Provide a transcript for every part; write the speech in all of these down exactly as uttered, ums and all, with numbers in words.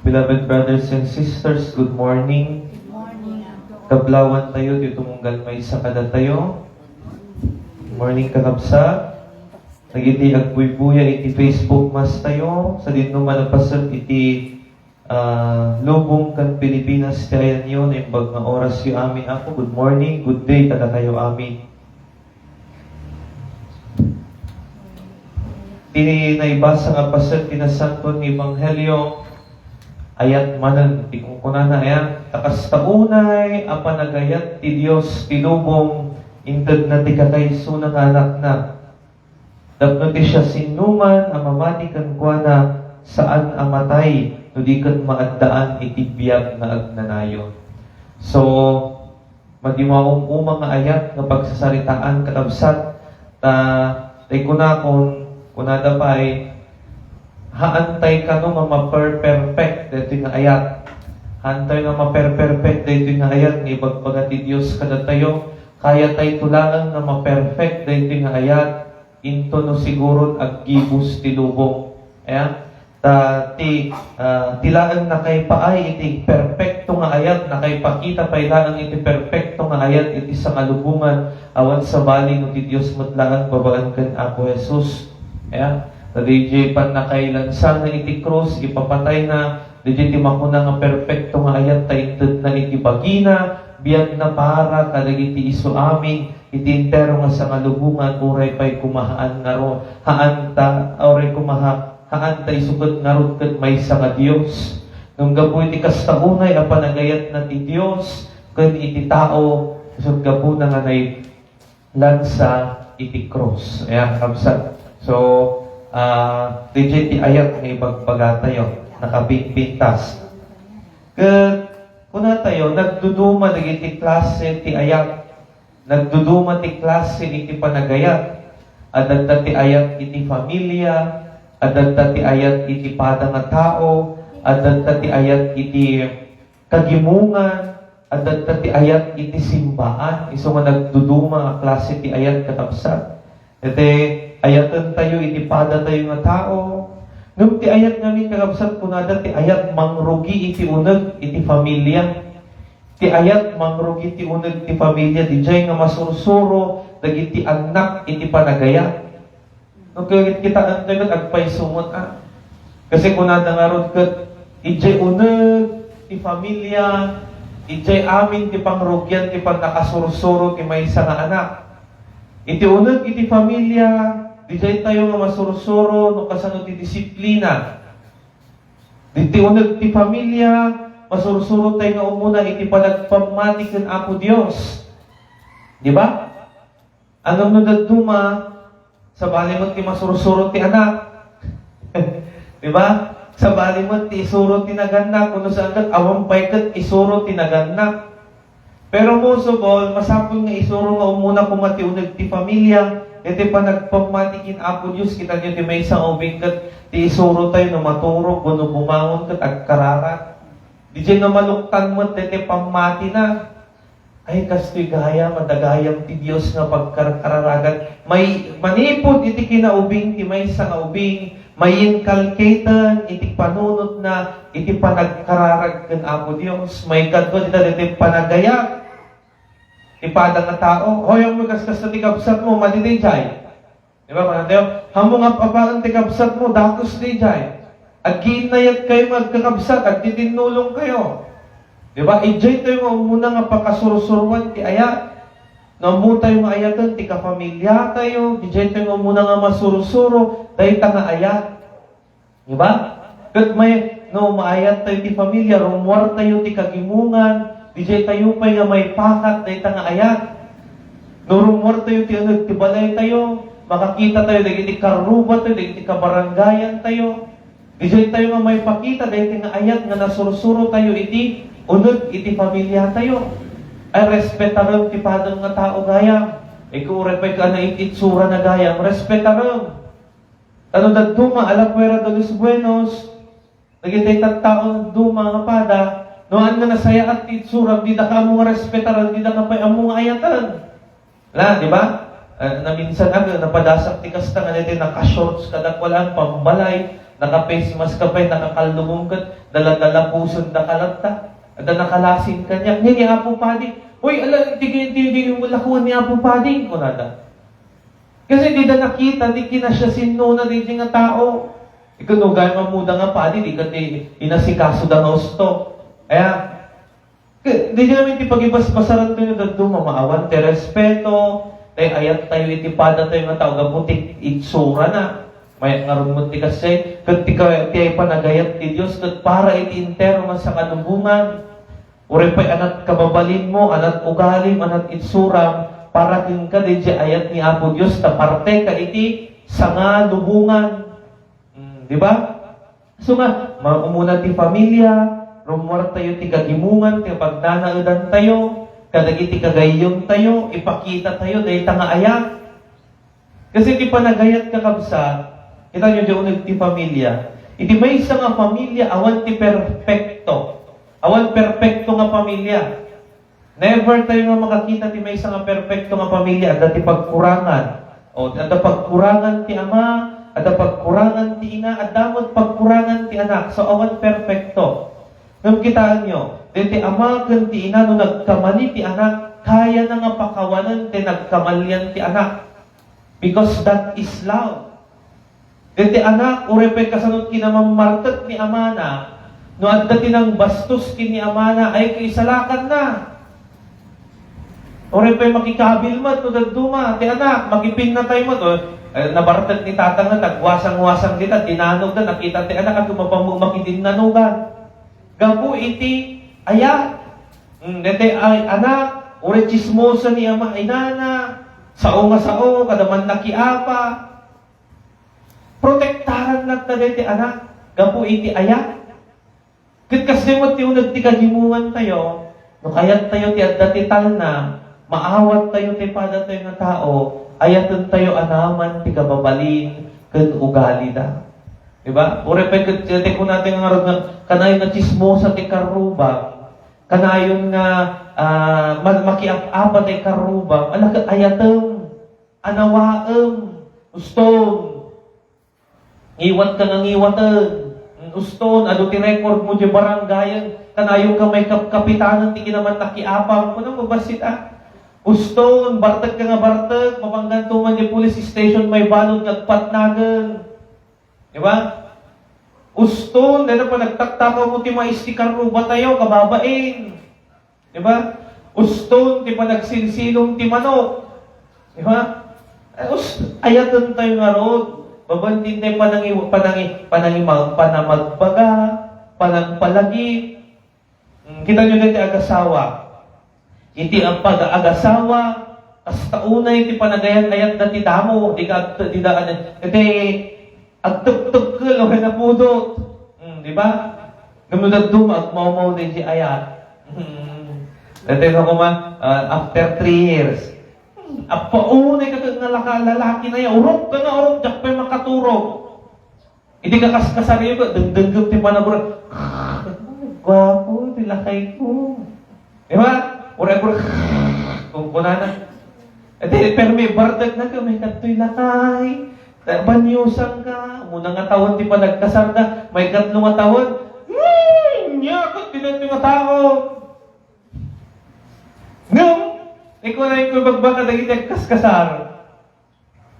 Beloved brothers and sisters, good morning. Kablawan tayo, ti tumunggal maysa kadatayo. Good morning, kakabsat. Dagiti agbuybuya iti Facebook Mass tayo, sadino man a paset iti, ah, lubong ken Pilipinas ti ayanyo, naimbag nga orasyo amin, Apo. Good morning, good day kadakayo amin. Ti naibasa nga paset ti Nasantoan nga Ebanghelio, ayat manen ti kunkunana, aya, ta kasta unay a panagayat ti Dios ti lubong, intedna ti kakaisuna nga Anakna. Tapno ti siasinoman a mamati kenkuana, saan a matay, no di ket maaddaan iti biag nga agnanayon. So, madi maumuma nga ayat nga pagsasaritaan, kakabsat, ta, tay kunakon, kunada pay, haantay kano nga maperperfect daytoy nga ayat. Haantay nga maperperfect daytoy nga ayat nga ibagbaga ti Dios kadatayo. Kayatay to laeng nga maperfect daytoy nga ayat, into no siguron aggibus ti lubong. Ayan. Ta ti, ah, ti laeng nakaipaay iti perpekto nga ayat, nakaipakita pay laeng iti perpekto nga ayat iti sangalubongan, awan sabali no ti Dios met laeng babaen ken Apo Jesus. Ayan. Ta diay pannakailansana iti krus, ipapatayna, diay ti makuna nga perpekto nga ayat ta intedna iti bagina, biagna para kadagiti isu amin, iti entero nga sangalubongan, uray pay koma haan ngarud, haan ta, uray koma ha-, haan ta isu ket ngarud ket maysa nga Dios. Ngem gapu iti kasta unay a panagayatna ti Dios ken iti tao, ket gapuna nga nailansa iti krus. Ayan, kabsat. So, ah, diay ti ayat nga ibagbagatayo, nakapinpintas. Ket kunatayo, nagduduma dagiti klase ti ayat. Nagduduma ti klase iti panagayat. Adda ti ayat iti familia, adda ti ayat iti pada nga tao, adda ti ayat iti kagimongan, adda ti ayat iti simbaan. Isu nga nagduduma nga klase ti ayat, kakabsat. Iti ayatentayo iti padatayo nga tao. Ngem ti ayat ngamin, kakabsat, kunada ti ayat mangrugi iti uneg iti familia. Ti ayat mangrugi ti uneg ti familia, diay nga masursuro dagiti annak iti panagayat. No, ket kitaentayo ket agpayso met, a. Kasi kunada ngarud ket idiay uneg ti familia, idiay amin ti pangrugian ti pannakasursuro ti maysa nga anak. Iti uneg iti familia, didiay tayo nga masursuro no kasano ti disiplina. Iti uneg ti familia, masursuro tayo nga umuna iti panagpammati ken Apo Dios. Di ba? Ngem no dadduma, sabali met ti masursuro ti anak. Di ba? Sabali met ti isuro ti nagannak, wenno saan ket awan pay ket isuro ti nagannak. Pero most of all, masapul nga isuro nga umuna koma ti uneg ti familia, iti panagpammati ken Apo Dios. Kitaenyo ti maysa nga ubing ket ti isuro tayo no maturog wenno bumangon ket agkararag. Diay no maluktan met daytoy pammatina. Ay, kastoy gayam, adda gayam ti Dios nga pagkarkararagan. May, manipud iti kinaubing ti maysa nga ubing, mainculcaten iti panunotna iti panagkararag ken Apo Dios. Maikadua, dita daytoy panagayat ti pada nga tao. Hoy, ammom, kaskasta ti kabsatmo, madi daydiay. Di ba, kunatayo? Ammom nga appapaen ti kabsatmo, dakes daydiay. Agiinnayat kayo nga agkakabsat, agtitinnulong kayo. Di ba? Idiay tayo nga umuna nga pakasursuroan ti ayat. No ammo tayo nga ayaten ti kapamiliatayo, idiay tayo nga umuna nga masursuro dayta nga ayat. Di ba? Ket may, no maayat tayo ti familia, rummuar tayo ti kagimongan, idiay tayo pay nga maipakat dayta nga ayat. No rummuar tayo ti uneg ti balay tayo, makakita tayo dagiti karruba tayo, dagiti kabarangayan tayo. Idiay tayo nga maipakita dayta nga ayat nga nasursuro tayo iti uneg iti familia tayo. Ay, respetarem ti padem nga tao gayam. Iti uray pay ket naititsura na gayam, respetarem. Ta no dadduma, a la fuera de los buenos, dagiti tattao dadduma nga pada, no haan nga nasayaat ti itsuram, didaka ammo nga respetaren, didaka pay ammo nga ayaten. La, di ba? Eh, naminsan ak, napadasak ti kasta nga daytoy naka-shorts kadakuada, pambalay, Naka-face mask ka pay, nakakallubong ket daladalapusen da ka latta. Adda nakalasing kaniak. Ni, ni Apo Padi, "Uy, ala, di, di, di, di mo lakuan ni Apo Padi," kunada. Kasi dida nakita ti kinasiasinnona daydi nga tao. Ikano gayam ammoda nga padi, di ket inasikasoda nga husto. Aya, Ket, daydi ngamin ti pagibasbasarantayo dadduma, maawan ti respeto, tay ayattayo iti padatayo nga tao gapu ti itsurana. Mayat ngarud met ti kasdiay, ket ti ka-, ti panagayat ti Dios, ket para iti entero nga sangalubongan. Uray pay anat kababalinmo, anat ugalim, anat itsuram, para kenka daydi ayat ni Apo Dios, ta parteka iti sangalubongan. Mm, di ba? So nga, maumuna ti familia, rummuartayo ti kagimongan, ti pagdanaedantayo, kadagiti kagayyemtayo, ipakitatayo dayta nga ayat. Kasi ti panagayat, kakabsat, kitaenyo di uneg ti familia. Iti maysa nga familia, awan ti perpekto. Awan perpekto nga familia. Never tayo nga makakita ti maysa nga perpekto nga pamilya. Adda ti pagkurangan. O, adda pagkurangan ti ama, adda pagkurangan ti ina, adda met pagkurangan ti anak. So, awan perpekto. Ngem kitaenyo, daydi ama ken ti ina, no nagkamali ti anak, kayana nga pakawanen ti nagkamalian ti anak. Because that is love. Daydi anak, uray pay kasano kinamammartek ni amana, no adda ti nangbastos ken ni amana, ay kaisalakanna. Uray pay makikabil met no dadduma ti anak, makipinnatay met, o, eh, nabartek ni tata nga nagwasang-wasang dita, dinanogda, nakita ti anak, at umapammo makidinnanogan. Gapu iti ayat. Hmm, daydi ay anak, uray tsismosa ni ama, inana, sao nga sao, kada man nakiapa. Protektaran latta daydi anak, gapu iti ayat. Ket kasdi met ti uneg ti kagimongantayo, no kayattayo ti adda ti talna, maawattayo ti padatayo nga tao, ayatentayo anaman ti kababalin ken ugalida. Di ba? Uray pay ket, ket kunatayo nga ngarud nga, kanayon nga tsismosa ti karrubam, kanayon nga, ah, ma-, makiap-apa ti karrubam, ala ket ayatem, anawaem, uston. Ngiwatka nga ngiwaten, uston, adu ti record mo di barangayen, kanayon nga maikapkapitanen ti kinaman nakiapam, kunam mo bassit a. Uston, bartek ka nga bartek, mapangganto man di police station, maibalud nga agpatnagen. Di ba? Uston, dayta panagtaktakaw mo ti mais ti karrubatayo, kababain. Di ba? Uston ti panagsilsilong ti manok. Di ba? Ay, us-, ayatentayo ngarud. Babaen ti panangi-, panangi-, panangi-, panamagbaga, panagpalagip. Hmm, kitaenyo daydi agasawa. Iti pag-agasawa, kasta unay ti panagayat-ayatda ti damo, di ka, di da, ano, iti agteptepkel o napudot. Hmm, di ba? Ngem no dadduma, agmawmaw daydi ayat. Hmm. Daytoy nga kuma, ah, after three years. Hmm, appaunay ka nga laka-, lalaki na yan. Urok ka nga, urok, diak pay makaturog. Idi ka kaskasar, dengdenggem ti panagura. Guapo ti lakay ko. Di ba? Uray, uray. Kung kunana. Iti, permi, bardak na ka, may katoy lakay. Ta-, banyusan ka. Muna nga taon ti panagkasar na, may katlo nga taon. Hmm, nya, ket ti daytoy nga tao. Ngem, ikaw na yung kumagbaka dagiti agkaskasar.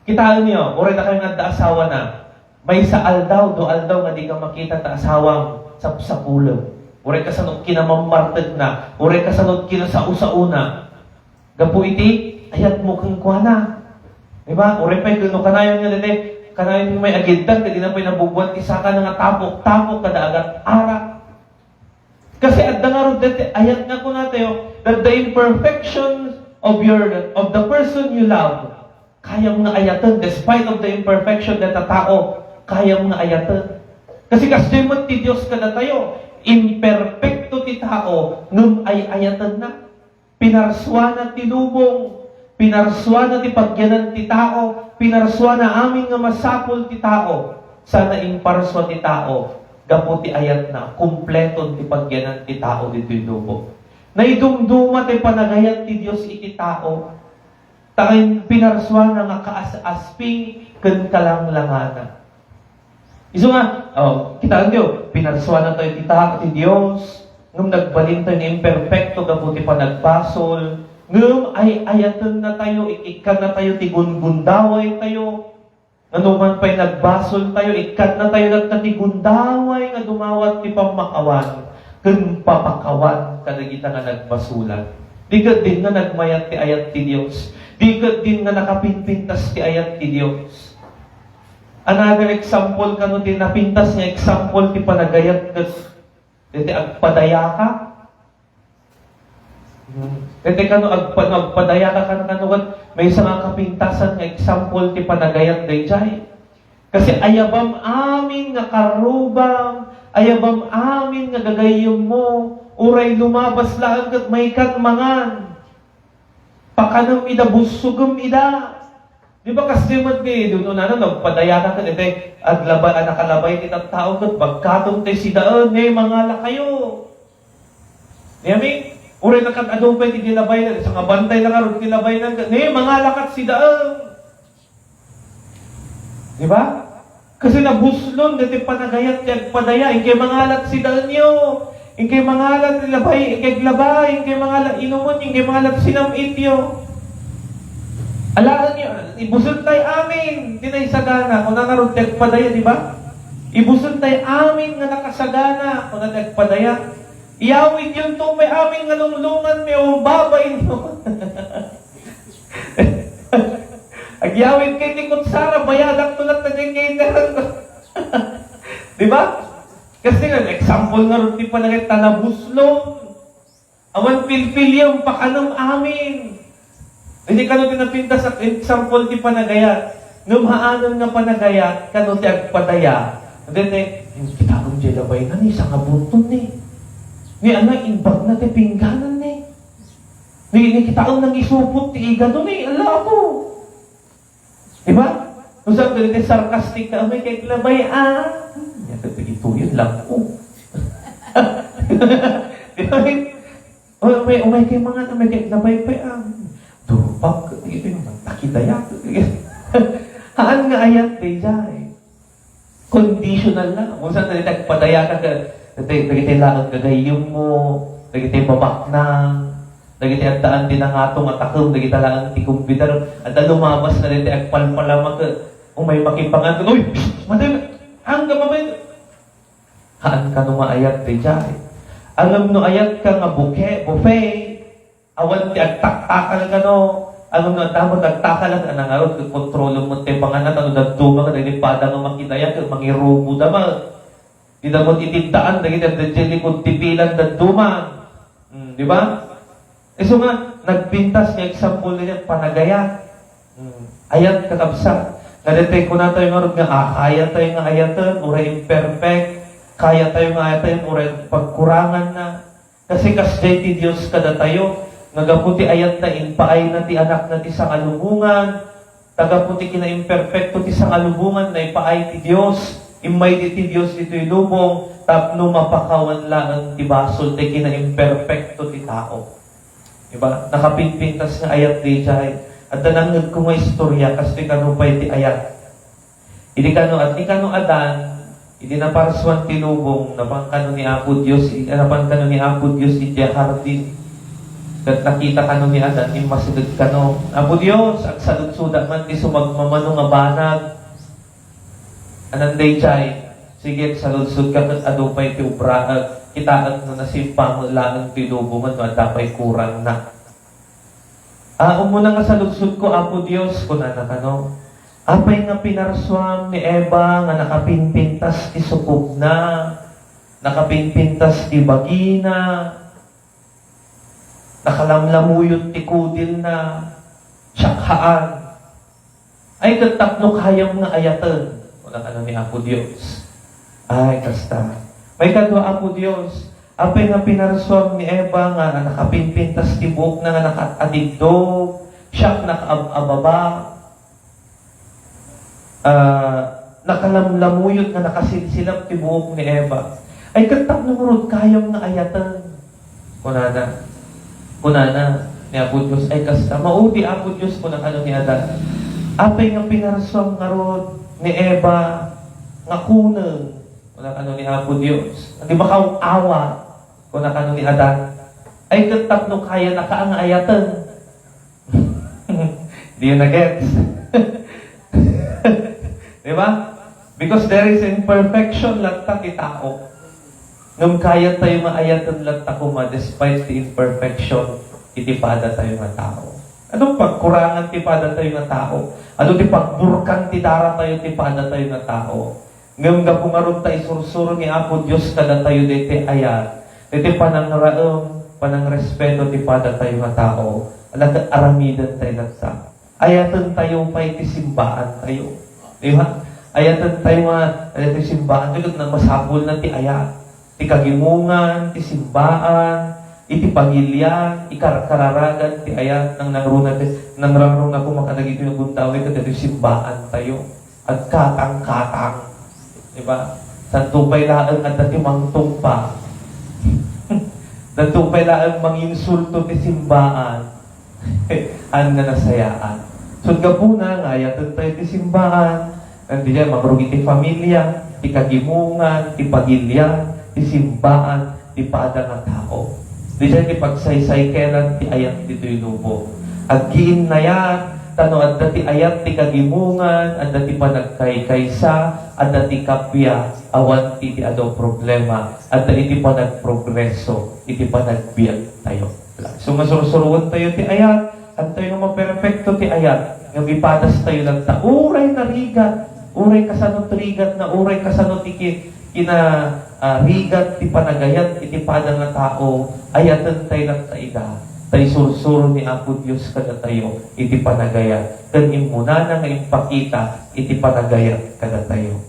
Kitaenyo, uray dakayo nga adda asawana, maysa aldaw, dua aldaw nga di ka makita ta asawam, sapsapulem. Uray kasano kinamammartegna, uray kasano kinasao-saona. Gapu iti ayatmo kenkuana. Di ba? Uray pay ken no kanayon nga daydi, kanayon may agiddan, ket di na pay nabubuan ti sakana nga tapok-tapok kada agat-arak. Kasi adda ngarud daydi ayat nga kunatayo, that the imperfection of your, of the person you love, kayam nga ayaten, despite of the imperfection dayta tao, kayam nga ayaten. Kasi kasdiay met ti Dios kadatayo, imperfecto ti tao, ngem ay-ayatenna. Pinarsuana ti lubong, pinarsuana ti pagyanan ti tao, pinarsuana amin nga masapul ti tao. Sana imparsua ti tao, gapu ti ayatna, kumpleton ti pagyanan ti tao ditoy lubong. Naidumduma ti panagayat ti Dios iti tao, ta pinarsuana nga kaas-asping ken kalanglangana. Isu nga, oh, kitaenyo, pinarsuanatayo ti ta-, ti Dios, ngem nagbalintayo nga imperfekto gapu ti panagbasol, ngem ay-ayatennatayo, ikkannatayo ti gundundawaytayo, nga numan pay nagbasoltayo, ikkannatayo latta ti gundaway nga dumawat ti pammakawan ken papakawan kadagita nga nagbasolan. Di ket din nga nagmayat ti ayat ti Dios. Di ket din nga nakapinpintas ti ayat ti Dios. Another example kano ti napintas nga example ti panagayat ket daytoy agpadayaka. Hmm. Daytoy kano agpa-, no agpadayaka kano, kano ket maysa nga kapintasan nga example ti panagayat daydiay. Kasi ayabam amin nga karrubam, ayabam amin nga gagayyemmo, uray lumabas laeng ket maykan mangan. Pakanem ida, bussogem ida. Di ba, kastoy met ni, di, no, nano, nagpadayaka ket iti aglabay, a nakalabay ti tattao ket bagkaton tay sidaen, ne, mangalakayo. Ni amin, uray nakad-adu pay ti, ti labayna, sangabantay la ngarud ti labayna, ne, mangalakat sidaen. Di ba? Kasi nabuslon daytoy panagayat ti agpadaya, inkay mangalat sidaenyo, inkay mangalat ti labay, inkay aglabay, inkay mangalat inumonyo, inkay mangalat sinam-ityo. Alaenyo, ibusentay amin ti naisagana, kuna ngarud ti agpadaya, di ba? Ibusentay amin nga nakasagana, kuna ti agpadaya. Iyawidyo pay amin nga lunglungan, may umbabayno. Agyawid kay ti kutsara, bayadak to latta diay nga itereng. Di ba? Kasi nga, example ngarud ti panagayat ta nabuslon. Awan pilpiliam, pakanem amin. Idi kano ti napintas a example ti panagayat. Ngem haanen nga panagayat, kano ti agpadaya. Daytoy, kitaem diay labayna ni, sangabunton ni. Ni, ano, imbagna ti pingganan ni. Ni, ni kitaem nangisupot ti igado ni, ala, apo. Di ba? Kung saan ka sarcastic ka, "Umay kay labay, ah." Yan, ito yun lang po. Di ba? "Umay, umay, umay kay mangan, umay kay labay pa, ah." Durpak, ito yung takidaya. Haan nga ayat, daydiay. Conditional na. Kung saan dagiti agpadayaka ket, dagiti, dagiti laeng gagayyemmo, dagiti babaknang, dagiti addaan ti nangato nga takem, dagita laeng ti kumbidar, adda lumabas nga dagiti agpalpalama ket, umay makipangan, "Uy, psst, madam, angga mamay." Haan kano nga ayat daydiay. Ngem no ayatka nga buke-, buffet, awan ti agtaktakal kano. Ngem no adda met agtakal, a nangarud ket kontrolem met ti panganak, no dadduma ket dagiti pada nga makidaya ket mangirubo da met. Dida met itiddaan dagiti adda idiay likud ti pilan dadduma. Hmm, di ba? Isu nga, nagpintas nga example daydiay panagayat. Hmm. Ayat, kakabsat. Nga daytoy kunatayo ngarud nga, ah, kayatayo nga ayaten, uray imperfect. Kayatayo nga ayaten, uray pagkuranganna. Kasi kasdiay ti Dios kadatayo, nga gapu ti ayatna, impaayna ti Anakna ti sangalubongan, ta gapu ti kinaimperfekto ti sangalubongan, naipaay ti Dios, immaydi ti Dios ditoy lubong, tapno mapakawan laeng ti basol ti kinaimperfekto ti tao. Diba? Nakapinpintas nga ayat daydiay. Adda nangngegko nga istorya, kastoy kano pay ti ayat. Idi kano, at ni kano Adan, idi naparsuan ti lubong, napan kano ni Apo Dios, napan kano ni Apo Dios idiay hardin. Ket nakita kano ni Adan, immasideg kano, "Apo Dios, agsaludsodak man ti sumagmamano nga banag." Anan daydiay, "Sige, agsaludsodka ket adu pay ti obraek, kitaek no nasimpa met laeng ti lubong no adda pay kurangna." Ah, umuna nga saludsodko, Apo Dios, kunana kano, apay nga pinarsuam ni Eva nga nakapinpintas ti sukogna, nakapinpintas ti bagina, nakalamlamuyot ti kudilna, siak haan. Ay, ket tapno kayam nga ayaten, kuna kano ni Apo Dios. Ay, kasta. Maikadua, Apo Dios, apay nga pinarsuam ni Eva nga nakapinpintas ti buokna nga nakaat-adiddog, siak nakaab-ababa, ah, nakalamlamuyot nga nakasilsilap ti buok ni Eva. Ay, ket tapno ngarud kayam nga ayaten. Kunana, kunana ni Apo Dios, ay kasta, maudi, Apo Dios, kuna kano ni Adan. Apay nga pinarsuam ngarud ni Eva nga kuneng, kuna kano ni Apo Dios. Adi makaaw-awa, kuna kano ni Adan. Ay, ket tapno kayanaka nga ayaten. Di yun na-gets? Di ba? Because there is imperfection latta ti tao. Ngem kayat tayo nga ayaten latta koma despite the imperfection iti pada tayo nga tao. Ano pagkurangan ti pada tayo nga tao? Ano ti pagburkan ti dara tayo ti pada tayo nga tao? Ngem gapu ngarud ta isursuro ni Apo Dios kadatayo daytoy ayat, daytoy panangraem, panangrespeto ti pada tayo nga tao, ala ket aramiden tayo latta. Ayaten tayo pay ti simbaan tayo. Di ba? Ayaten tayo nga, ayaten ti simbaan tayo, ket masapul na ti ayat. Ti kagimongan, ti simbaan, iti pagilian, ikarkararagan ti ayat, nang nangruna ti, nangraruna koma kadagiti nga gundaway, ket daytoy simbaan tayo. Agkatangkatang. Di ba? Santo pay laeng adda ti mangtungpa. Santo pay laeng manginsulto ti simbaan. Haan nga nasayaan. So, gapuna nga ayaten tayo ti simbaan. Ngan diay mangrugi ti familia, ti kagimongan, ti pagilian, ti simbaan, ti pada nga tao. Diay ti pagsaysaykelan ti ayat ditoy lubong. Aggiinnayat, ta no adda ti ayat ti kagimongan, adda ti panagkaykaysa, adda ti kappia, awan ti, ti adu a problema, adda iti panagprogreso, iti panagbiag tayo. So, nga sursuroen tayo ti ayat, adtoy nga maperfekto ti ayat, nga mipadas tayo latta. Uray narigat, uray kasano ti rigat na, uray kasano ti ki-, kina, ah, rigat ti panagayat iti pada nga tao, ayaten tayo latta ida. Ta isursuro ni Apo Dios kadatayo iti panagayat. Ken immunana nga impakita iti panagayat kadatayo.